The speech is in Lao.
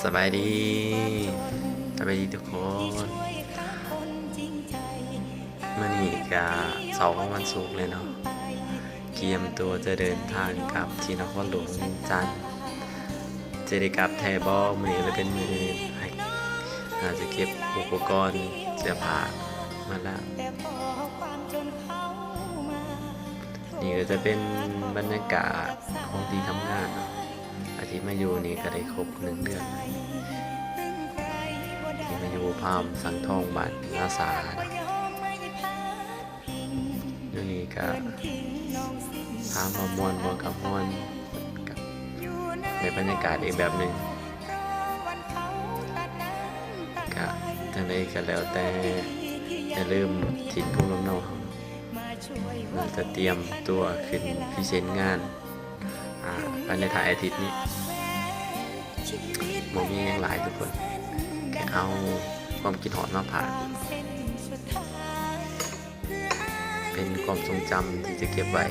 ສະບາຍດີ ສະບາຍດີທຸກຄົນ. ມື້ນີ້ກະເຊົ້າຂອງວັນສຸກແລ້ວເນາະ, ກຽມຕົວຈະເດີນທາງກັບທີ່ນະຄອນຫຼວງວຽງຈັນ. ຈະໄດ້ກັບແທ້ບໍ່? ມື້ນີ້ເລີຍເປັນມື້ອື່ນ, ອາດຈະເກັບອຸປະກອນເສື້ອຜ້າມາລະ. ນີ້ກໍຈະເປັນບັນຍາກາດຂອງທີ່ທຳງານເນາະ. ອາທິດມາຢູ່ນີ້ກໍໄດ້ຄົບໜຶ່ງເດືອນ ທີ່ມາຢູ່ຟາມສັງທອງ ບ້ານນາສາເນາະ. ຢູ່ນີ້ກໍຖາມວ່າມ່ວນບໍ່? ກໍມ່ວນ, ກໍໄດ້ບັນຍາກາດອີກແບບໜຶ່ງ. ກະຈັ່ງໃດກໍແລ້ວແຕ່ ຢ່າລືມຖິ່ນພູນລຳເນົາເຮົາ. ເຮົາຈະຕຽມຕົວຂຶ້ນພຣີເຊັນງານ ອາ ພາຍໃນທ້າຍອາທິດນີ້. ບໍ່ມີຫຍັງຫຼາຍທຸກຄົນ, ແຄ່ເອົາຄວາມຄິດຮອດມາຝາກ ເປັນຄວາມຊົງຈຳທີ່ຈະເກັບໄວ້.